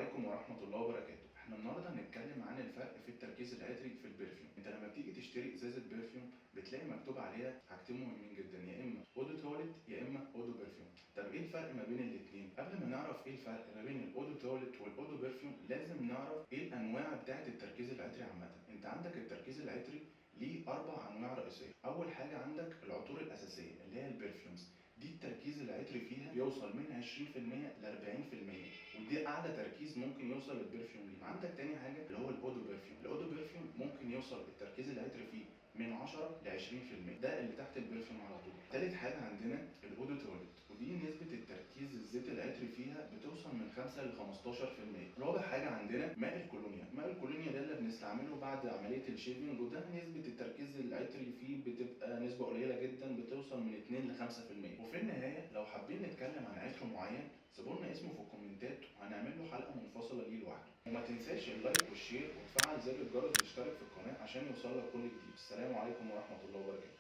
عليكم ورحمة الله وبركاته. احنا النهارده هنتكلم عن الفرق في التركيز العطري في ال perfume. انت لما بتيجي تشتري ازازة perfume بتلاقي مكتوب عليها حاجتين مهمين جدا، يا اما eau de toilette يا اما eau de parfum. طب ايه الفرق ما بين الاثنين؟ قبل ما نعرف ايه الفرق ما بين ال eau de toilette وال eau de parfum لازم نعرف ايه الانواع بتاعه التركيز العطري عامة. انت عندك التركيز العطري ليه 4 انواع رئيسية. اول حاجة عندك العطور الاساسية اللي هي ال perfumes، دي التركيز العطري فيها بيوصل من 20% ل 40%، ودي اعلى تركيز ممكن يوصل لل perfume ليه. عندك تاني حاجة اللي هو ال eau de parfum. ال eau de parfum ممكن يوصل التركيز العطري فيه من 10 ل 20%، ده اللي تحت ال perfume على طول. تالت حاجة عندنا ال eau de toilette، ودي نسبه التركيز الزيت العطري فيها بتوصل من 5 ل 15%. رابع حاجة عندنا ماء الكولونيا. ماء الكولونيا ده اللي بنستعمله بعد عملية ال shaving، وده نسبه التركيز العطري فيه بتبقى نسبه قليله جدا، بتوصل من 2 ل 5%. وفي النهاية لو حابين نتكلم عن عطر معين سيبوا لنا اسمه في الكومنتات وهنعمل له حلقة منفصلة ليه لوحده. وما تنساش ال like وال share وتفعل زر الجرس وتشترك في القناة عشان يوصلك كل جديد. السلام عليكم ورحمة الله وبركاته.